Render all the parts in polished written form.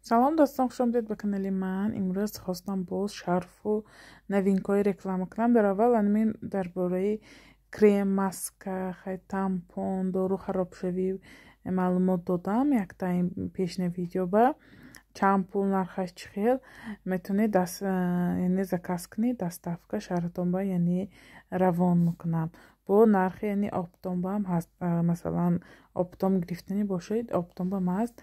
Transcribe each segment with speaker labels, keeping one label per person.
Speaker 1: Салом, дӯстон, хушомадед ба канали ман. Имрӯз хостам боз шарфу новинкҳои реклама кунам. Дар аввал анмин дар бораи крем, маска, хай, тампон, дору харобшавӣ маълумот додам якта пешна видеоба. Чанд пул, нархаш чӣ хел, метавонед яъне заказ кунед, доставка шаҳратонба яъне равон мекунам. Бо нархи яъне оптомбаам ҳаст. Масалан, оптом гирифтанӣ бошед, оптомбам ҳаст.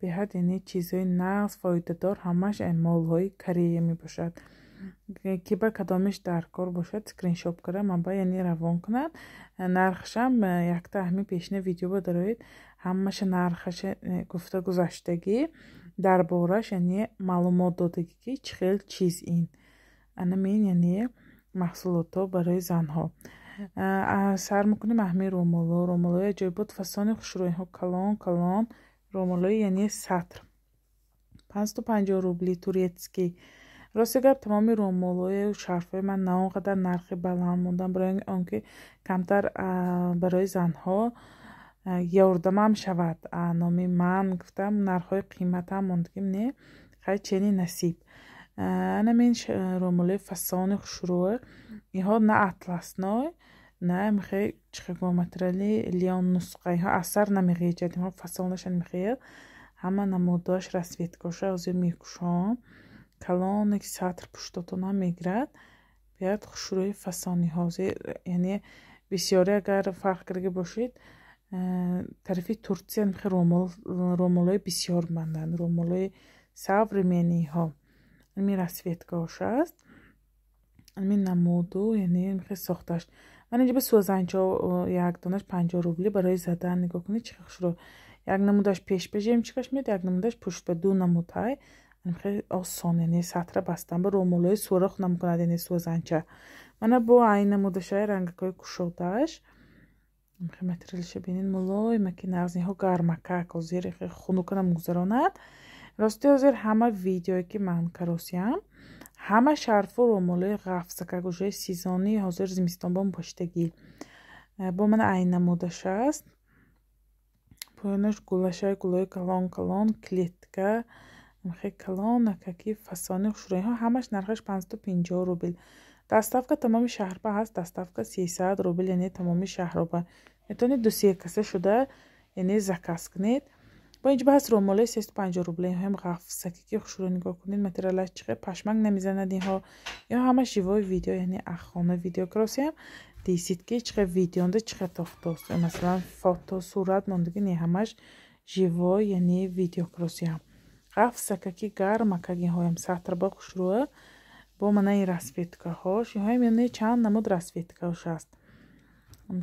Speaker 1: Беҳад яъне чизҳои нағз, фоидадор, ҳамааш молҳои Корея мебошад. Ки ба кадомиш дар кор бошад, скриншот карда манба яъне равон кунад. Нархашам якта ҳамин пешина видео дароед, ҳамаша нархаша гуфта гузаштагӣ, дар бораш яъне маълумот додагӣ, ки чӣ хел чиз ин. Анамин яъне маҳсулотҳо барои занҳо. Сар мекунем ҳамин рӯмолҳо. Рӯмолҳои аҷоибот, фасони хушрӯйҳо, калон калон рӯмолҳои яъне сатр 550 рубли турецкий. Рости гап, тамоми рӯмолҳою шарфҳои ман на он қадар нархи баланд мондам, барои он ки камтар барои занҳо ёрдамам шавад. Номи ман гуфтам, нархҳои қиматам мондагим не, хай, чени насиб. Анамин рӯмолҳои фасони хушрӯ, инҳо на атласной, на михе чихего материали лён нусқа, инҳо асар намеғеҷад, инҳо фасонаша мехел, ҳама намудош, расцветкоша ҳозир мекушом. Калоне ки сатр пуштотонам мегирад, беҳад хушрӯи фасони. Ҳозир яъне бисёре агар фарқ карда бошед, тарафи Турсия михе рӯмолҳои бисёр манданд, рӯмолҳои современныйҳо. Ами расцветкаош аст, ами намуду яъне михе сохташ. Ман инҷа ба сӯзанчо як донаш 50 рубли барои задан. Нигоҳ кунед, чӣ хушрӯ. Як намудаш пеш ба жемчугаш меяд, як намудаш пушт ба, ду намуд ҳай. Хеле осон, яъне сатра бастан ба рӯмолҳои сурох намекунад, яъне сӯзанча. Мана бо айн намудашай, рангакҳои кушодааш. Материалиша бинед, мулоима ки нағз. Инҳо гармакак, ҳозир хунука намегузаронад. Рости, ҳозир ҳама видеое ки ман каросиям, ҳама шарфу рӯмолҳои ғафсакак уже сезонӣ, ҳозир зимистонбон пӯшидагӣ. Бо мана айн намудаш аст, поёнаш гулашай, гулҳои калон калон, клетка хеле калон, акаки фасони хушрӯиҳо. Ҳамаш нархаш 550 рубл. Доставка тамоми шаҳрба ҳаст, доставка 300 рубл, яъне тамоми шаҳроба. Метавонед ду-се каса шуда яъне заказ кунед. Бо инҷа ҳаст рӯмолҳои 350 рубл, инҳоям ғафсаки ки хушрӯ. Нигоҳ кунед, материалаш чӣ хел, пашмак намезанад инҳо. Инҳо ҳамаш живой видео, яъне ахона видео кросиям, дисид ки чӣ хел видеонда, чӣ хел тохтост. Масалан, фото, сурат мондагӣ не, ҳамаш живой яъне видео кросиям. Ғафсакаки гармакак, инҳоям сатрба хушрӯа. Бо мана ин расцветкаҳош, инҳоям яъне чанд намуд расцветкаош аст.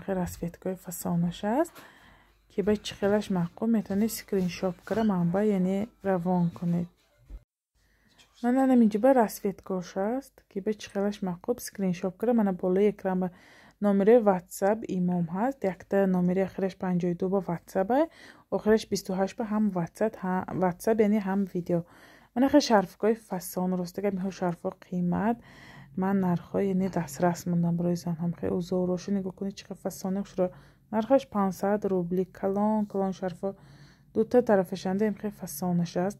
Speaker 1: Хел расцветкаҳои фасонаш аст, ки ба чӣ хелаш маъқул, метавонед скриншот карда манба яъне равон кунед. Мана инҷа ба расцветкаош аст, ки ба чӣ хелаш маъқул, скриншот карда мана болои экран ба номерои ватсап имом ҳаст. Якта номери охираш 52 ба ватсап, охираш 28 ба ҳам ватсап, яъне ҳам видео. Мана хел шарфкҳои фасон. Рости гап, инҳо шарфҳо қимат, ман нархҳои яъне дастрас мондам барои занҳо. Хел узороша нигоҳ кунед, чӣ хел фасони хушро. Нархаш 500 рубли. Калон калон шарфҳо, дута тарафашанда хел фасонаш аст.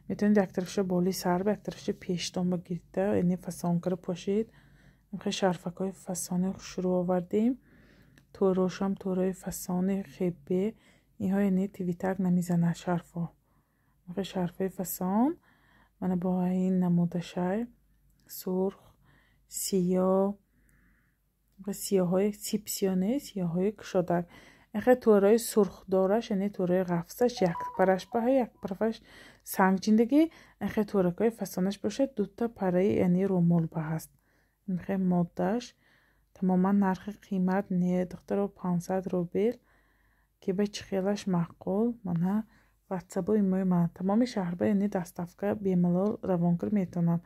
Speaker 1: Метавонед як тарафша болои сар ба, як тарафша пештон ба гирифта, яъне фасон карда пошед. Хел шарфакҳои фасони хушрӯ овардем. Тӯрошам тӯрои фасони хебе, инҳо яъне тивитак намезанад шарфҳо. Хел шарфҳои фасон, мана бо ин намудашай, сурх, сиёҳ, сиёҳҳои сип сиёҳ не, сиёҳҳои кушодак. Хел тӯраи сурхдораш, яъне тӯраи ғафсаш як параш ба, як тарафаш сангчиндагӣ. Хел тӯракҳои фасонаш бошад, дута параи яъне рӯмол ба ҳаст. Хел моддааш тамоман нархи қимат не, духтаро, 500 рубл. Ки ба чӣ хелаш маъқул, мана ватсабои мои ман, тамоми шаҳрба яъне доставка бемалол равон карда метавонам.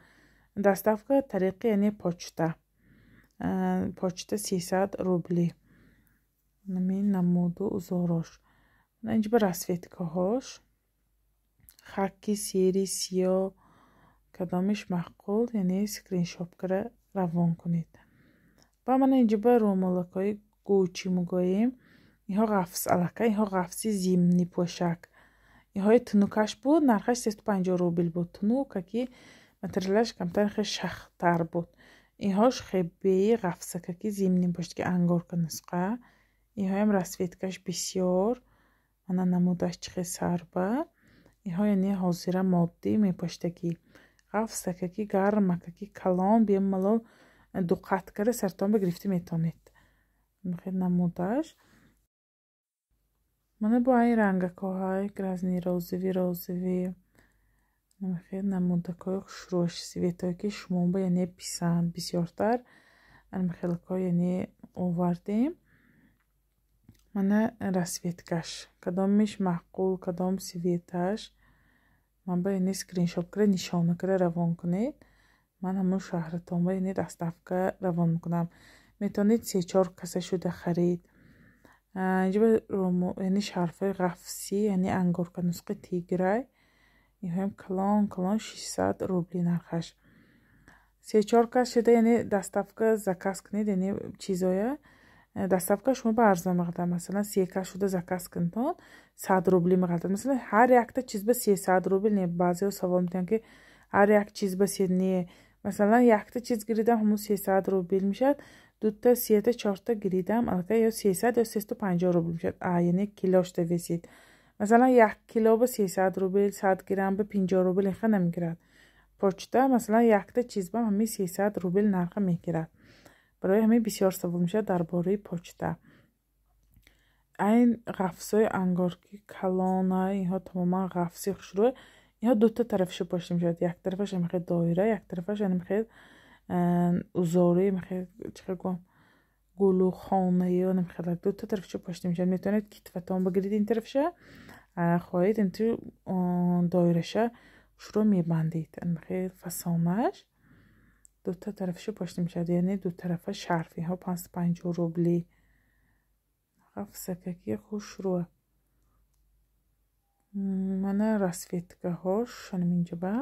Speaker 1: Доставка тариқи яъне почта 300 рубли. Намин намуду узорош, инҷа ба расцветкаҳош, хаки, серый, сиёҳ, кадомиш маъқул, яъне скриншот карда равон кунед. Ба мана инҷа ба рӯмолакҳои Гуччи мегӯем. Инҳо ғафс аллакай, инҳо ғафси зимний пӯшак. Инҳои тунукаш буд, нархаш 350 рубл буд. Тунукаки материалаш камтар хел шахттар буд. Инҳош хебеи ғафсакаки зимний пошт, ки ангорка нусқа. Инҳоям расцветкаш бисёр. Мана намудаш чӣ хел сарба. Инҳо яъне ҳозира моддӣ мепоштагӣ. Ғафсакаки гармакаки калон бемалол дуқат карда сартон ба гирифта метавонед. Хел намудаш. Мана бо айн рангакҳои разный, розовый, розовый. Хел намудакҳои хушрӯш, цветое ки шумоба яъне писанд бисёртар. Хелакҳо яъне овардем. Мана расцветкаш. Кадомиш маъқул, кадом цветаш. Ман ба яъне скриншот карда, нишона карда равон кунед. Ман ҳамон шаҳратон ба яъне доставка равон мекунам. Метавонед се-чор каса шуда харид. Инҷа яъне шарфҳои ғафсӣ, яъне ангорка нусқи тиграй. Инҳоям калон калон, 600 рубли нархаш. Се-чор кас шуда яъне доставка заказ кунед, яъне чизоя доставка шумо ба арзон меғалтад. Масалан, се кас шуда заказ кунедон, 100 рубли меғалтад. Масалан, ҳар якта чиз ба 300 рубл не. Баъзеҳо савол метиҳанд, ки ҳар як чиз ба се не. Масалан, якта чиз гиридам, ҳамон 300 рубл мешавад. Дута, сета, чорта гиридам, аллакай ё 300 ё 350 рубл мешавад. А яъне килошта весид. Масалан, 1 кило ба 300 рубл, 100 грамм ба 50 рубл инха намегирад. Почта, масалан, якта чиз ба ҳамин 300 рубл нарха мегирад. Барои ҳамин бисёр савол мешавад дар бораи почта. Айн ғафсҳои ангорки калона, инҳо тамоман ғафси хушрӯй. Инҳо дута тарафашо пошида мешавад. Як тарафаш ҳамихел доира, як тарафаш ҳамихел узори, ҳамихел, чӣ хел гӯям, гулу хонаё намихел, дута тарафашо пошида мешавад. Метавонед китфатон бигиред ин тарафша, хоҳед инту доираша хушрӯ мебандед. Ҳамихел фасонаш дута тарафашо пошида мешавад, яъне дутарафа шарф. Инҳо 550 рубли. Ғафсакаки хушрӯ. Мана расцветкаҳош инҷа ба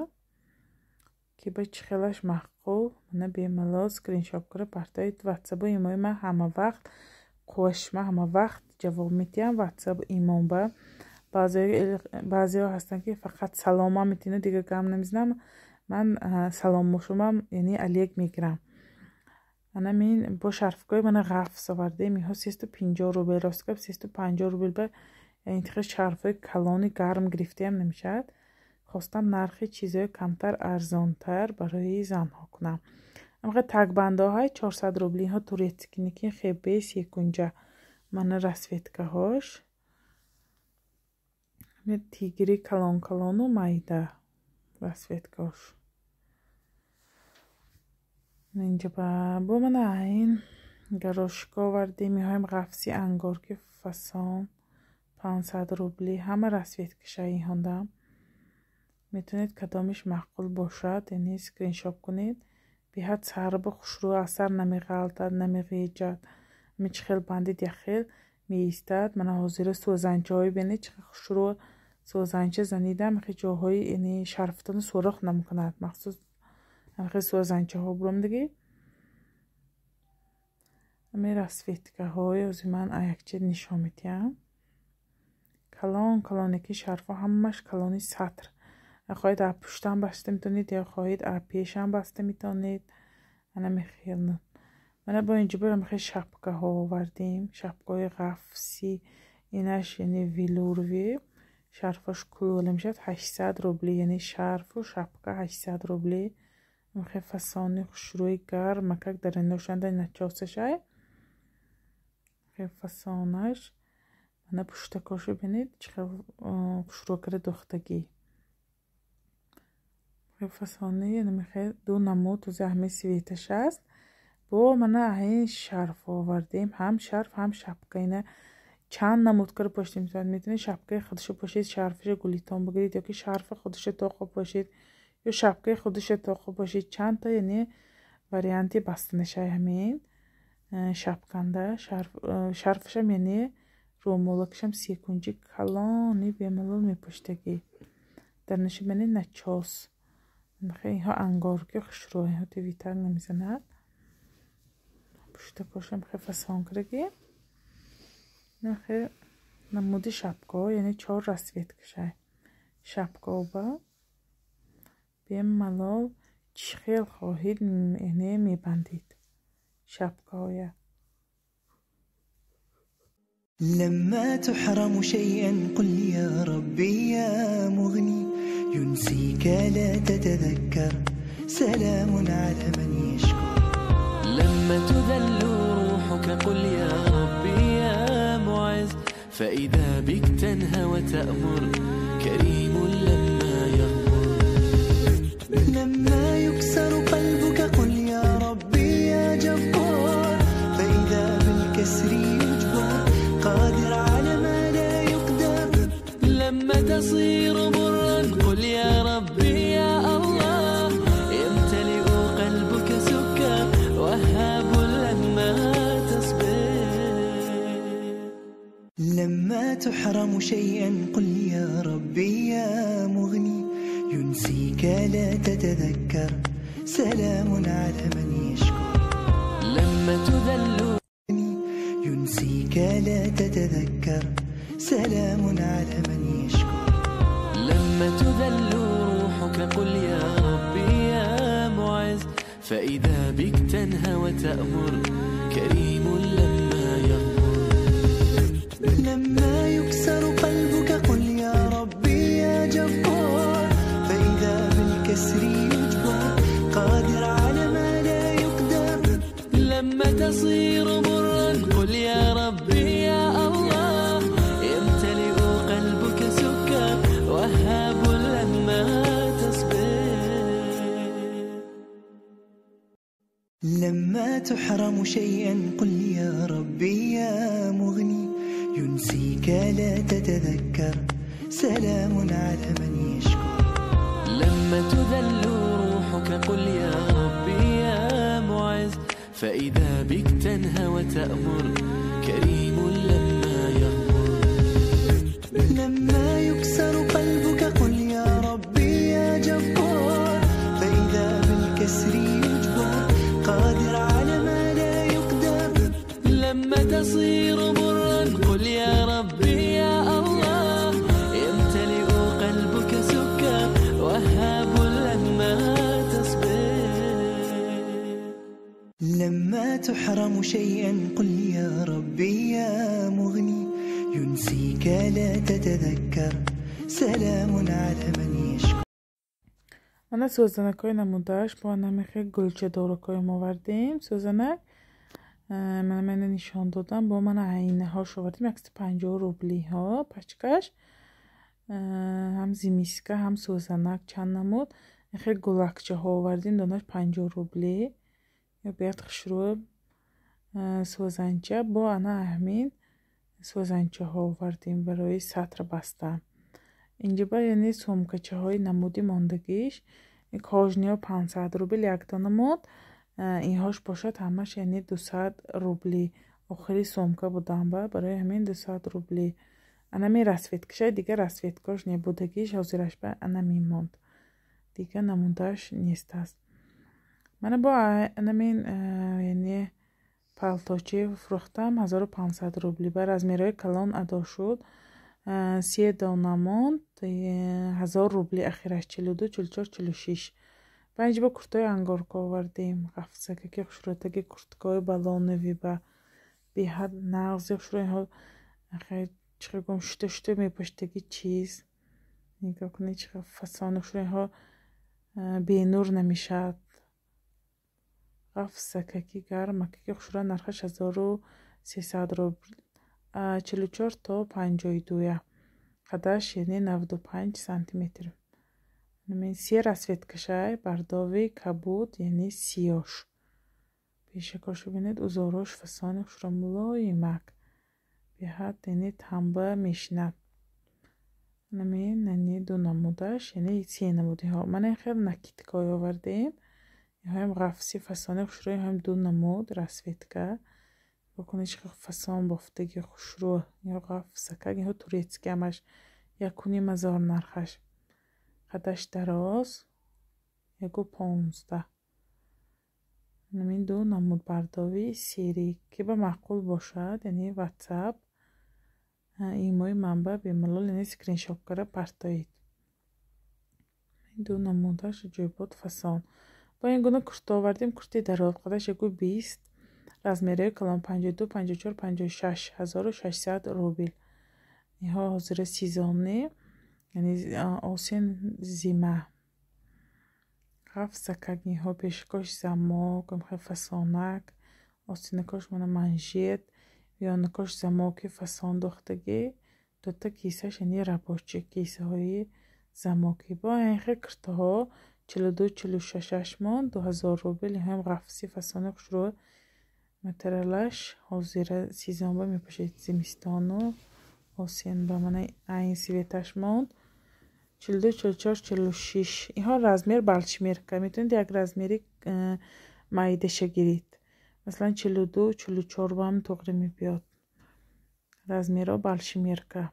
Speaker 1: ки ба чӣ хелаш маъқул, мана бемалол скриншот карда партоед ватсабу имои ман. Ҳама вақт қуввашма, ҳама вақт ҷавоб медиҳам ватсабу имон ба. Баъзеҳо ҳастанд, ки фақат саломам метиҳну дигар гап намезанам. Ман саломошумам яъне алек мегирам. Ана мин бо шарфкҳои мана ғафс овардем. Инҳо 350 рубл. Рост гап, 350 рубл ба интихоби шарфҳои калони гарм гирифтаам намешавад. Хостам нархи чизҳои камтар арзонтар барои занҳо кунам. Амқа тагбандоҳои 400 рубли. Инҳо турецкийники, хебе секунҷа. Мана расцветкаҳош, тигри калон калону майда расцветкаҳош. Инҷа бо мана ин горошка овардем. Инҳоям ғафси ангорки фасон, 500 рубли. Ҳама расцветкаша инҳондам. Метавонед, кадомиш маъқул бошад, яъне скриншот кунед. Беҳад сарбу хушрӯ, асар намеғалтад, намеғеҷад. Ҳамин чӣ хел бандид, як хел меистад. Мана ҳозира сӯзанчаҳое бинед, чӣ хел хушрӯ сӯзанча занидам, хел ҷоҳои яъне шарфтону сӯрох намекунад. Махсус ҳамихел сӯзанчаҳо буромдагӣ. Ҳамин расцветкаҳои ҳозир ман аякча нишон медиҳам. Калон калоне ки шарфҳо ҳамаш калони сатр. Хоҳед, аз пуштам баста метавонед ё хоҳед, аз пешам баста метавонед. Ана мехел. Мана бо инҷо ҳамихел шапкаҳо овардем. Шапкаҳои ғафсӣ, инаш яъне велюровый, шарфаш кулола мешавад, 800 рубли. Яъне шарфу шапка 800 рубли. Ҳамихел фасони хушрӯи гармакак дар ношанда начосашай. Хел фасонаш. Мана пуштакошо бинед, чӣ хел хушрӯ карда духтагӣ. Фасони намихел ду намуд тузи ҳамин цветаш аст. Бо мана ин шарф овардем. Ҳам шарф, ҳам шапка. Ина чанд намуд карда пошида метавонед. Метавонед шапкаи худашо пошед, шарфашо гулитон бигиред, ё ки шарфи худашо тоқо пошед, ё шапкаи худашо тоқо пошед. Чандта яъне варианти бастанашай ҳамин шапканда. Шарфашам, яъне рӯмолакашам секунҷи калони бемалол мепӯштагӣ. Дар наша бинед, начос. Инҳо ангорки хушрӯ, инҳо тивитар намезанад. Пуштакошам хел фасон кардагӣ. Хел намуди шапкаҳо, яъне чор расцветкашай. Шапкаоба бемалол чӣ хел хоҳед яъне мебандед шапкаоя.
Speaker 2: لما تحرم شيئا قل يا ربي يا مغني ينسيك لا تتذكر سلام على من يشكر.
Speaker 3: لما تذل روحك قل يا ربي يا معز فإذا بك تنهى وتأمر كريم لما يغمر.
Speaker 2: لما يكسر قلبك قل يا ربي يا جبار فإذا بالكسر يجبر قادر على ما لا يقدر.
Speaker 3: لما تصير برا قل يا ربي يا الله يمتلئ قلبك سكر وهاب لما تصبر.
Speaker 2: لما تحرم شيئا قل يا ربي يا مغني ينسيك لا تتذكر سلام على من يشكر.
Speaker 3: لما تذل
Speaker 2: ينسيك لا تتذكر سلام على من يشكر.
Speaker 3: لما تذل روحك قل يا ربي يا معز فإذا بك تنهى وتأمر كريم لما يغمر.
Speaker 2: لما يكسر قلبك قل يا ربي يا جبار فإذا بالكسر يجبر قادر على ما لا يقدر.
Speaker 3: لما تصير برا قل يا ربي يا الله يمتلئ قلبك سكر وهاب لما تصبر.
Speaker 2: لما تحرم شيئا قل يا ربي يا مغني ينسيك لا تتذكر سلام على من يشكر.
Speaker 3: لما تذل روحك قل يا ربي يا معز فإذا بك تنهى وتأمر كريم لما يغمر.
Speaker 2: لما يكسر قلبك قل يا ربي يا جبار فإذا بالكسر يجبر قادر على ما لا يقدر.
Speaker 3: لما تصير برا قل يا ربي يا الله يمتلئ قلبك سكر وهاب لما تصبر.
Speaker 2: لما تحرم شيئا قل يا ربي يا مغني ينسيك لا تتذكر سلام على من يشكر.
Speaker 1: Ана сӯзанакҳои намудааш бо намихи гулчадоракҳои овардем. Сӯзанак мана мана нишон додам, бо мана айнаҳош овардем 150 рублиҳо пачкаш. Ҳам зимиска ҳам сӯзанак чанд намуд. Хел гулакчаҳо овардем, донаш 50 рубли. Ё бият хушрӯ сӯзанча бо ана ҳамин сӯзанчаҳо овардем барои сатр бастан. Инҷа ба яъне сумкачаҳои намуди мондагиш кожниҳо 500 рубл як дона монд. Инҳош бошад ҳамаш яъне 200 рубли. Охири сумка будам ба барои ҳамин 200 рубли. Анами расцветкашай дигар расцветкаш небудагиш ҳозираш ба анамин монд. Дигар намудааш нест аст. Мана бо анамин яъне палточи фурӯхтам 1500 рубли. Ба размерҳои калон адо шуд. 3 дона монд 1000 рубли ахираш 42, 44, 46. Ба инҷа бо куртаи ангорка овардем. Ғафсакаки хушрӯтаги курткаҳои балонови ба беҳад нағзи хушрӯ инҳо чӣ гум шута шута мепӯштаги чиз. Нигоҳ кунед чӣ фасони хушрӯ инҳо бенур намешавад. Ғафсакаки гармакаки хушрӯ нархаш 1300 рубл. 44 то 52. Қадаш яъне 95 сантиметр. Се расцветкашай бардови кабуд яъне сиёш. Пешакошо бинед узорош фасони хушрӯ мулоимак. Беҳад яъне тамба мешинад. Намин яъне ду намудаш яъне се намудиҳо. Мана хел накидкаҳое овардем. Инҳоям ғафси фасони хушрӯ инҳоям ду намуд расцветка. Бокунед чӣ фасон бофтаги хушрӯ. Инҳо ғафсакак инҳо турецкий ҳамаш 1500 нархаш. Қадаш дароз 1.15. Намин ду намуд бардови сери ки ба маъқул бошад, яъне WhatsApp имои манба бемалол яъне скриншот кара партоед. Ин ду намудаш ҷойбот фасон. Бо ин гуна курта овардем, куртаи дароз, қадаш 1,20, размерҳои калон 52, 54, 56, 1600 рубл. Инҳо ҳозира сезонный, яъне осень, зима. Ҳафт инҳо пешкош замок, фасонак, остинакош мана манжет, ёнакош замоки фасон духтагӣ, дута кисаш, яъне рабочий кисаҳои замокӣ. Бо ин хел куртаҳо 42, 46-аш монд, 2000 рубл. Инҳоам ғафси фасони хушрӯ, материалаш ҳозира сезон ба мепӯшед, зимистону осень ба. Мана айн цветаш монд 42, 44, 46. Инҳо размер большемерка, метавонед як размери майдаша гиред, масалан 42, 44 бам туғри мебиёд. Размерҳо большемерка.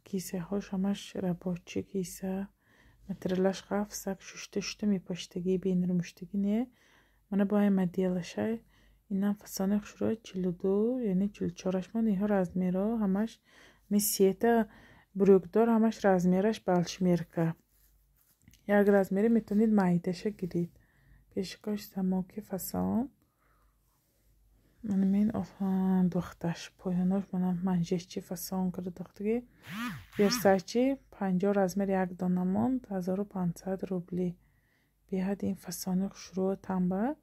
Speaker 1: Кисаҳош ҳамаш рабочий киса, материалаш ғафсак, шушта шушта мепоштагӣ, бенурмуштагӣ не. Мана бо ин моделашай, инам фасони хушрӯ, 42, яъне 44-аш монд. Инҳо размерҳо ҳамаш сета брюкдор, ҳамаш размераш большемерка, як размере метавонед майдаша гиред. Пешкош замоки фасон, манамин духташ, поёнош мана манжетчи фасон карда духтагӣ. Версачи 50 размер як дона монд, 1500 рубли. Беҳад ин фасони хушрӯ тамба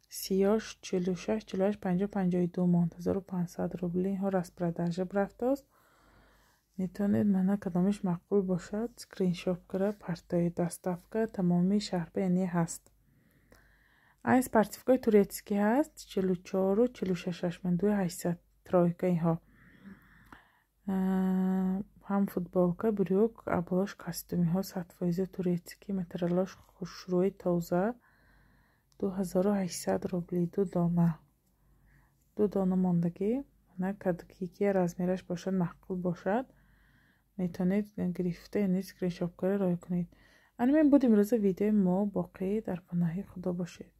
Speaker 1: сиёш 46, 48, 50, 52 монд, 1500 рубли. Инҳо распродажа рафтааст, метавонед мана кадомиш маъқул бошад, скриншот кара партоед. Доставка тамоми шаҳрба яъне ҳаст. Айн спортивкаи турецкий ҳаст, 44-у 46-аш ман, 2800, тройка. Инҳо ҳам футболка, брюк, аболош костюмиҳо 100% турецкий, материалош хушрӯи тоза, 2800 рубли ду дона, ду дона мондагӣ. Мана ки размераш бошад, маъқул бошад, метавонед гирифта, яъне скриншот кара рой кунед. Анамин буд имрӯза видеои мо. Боқӣ дар паноҳи Худо бошед.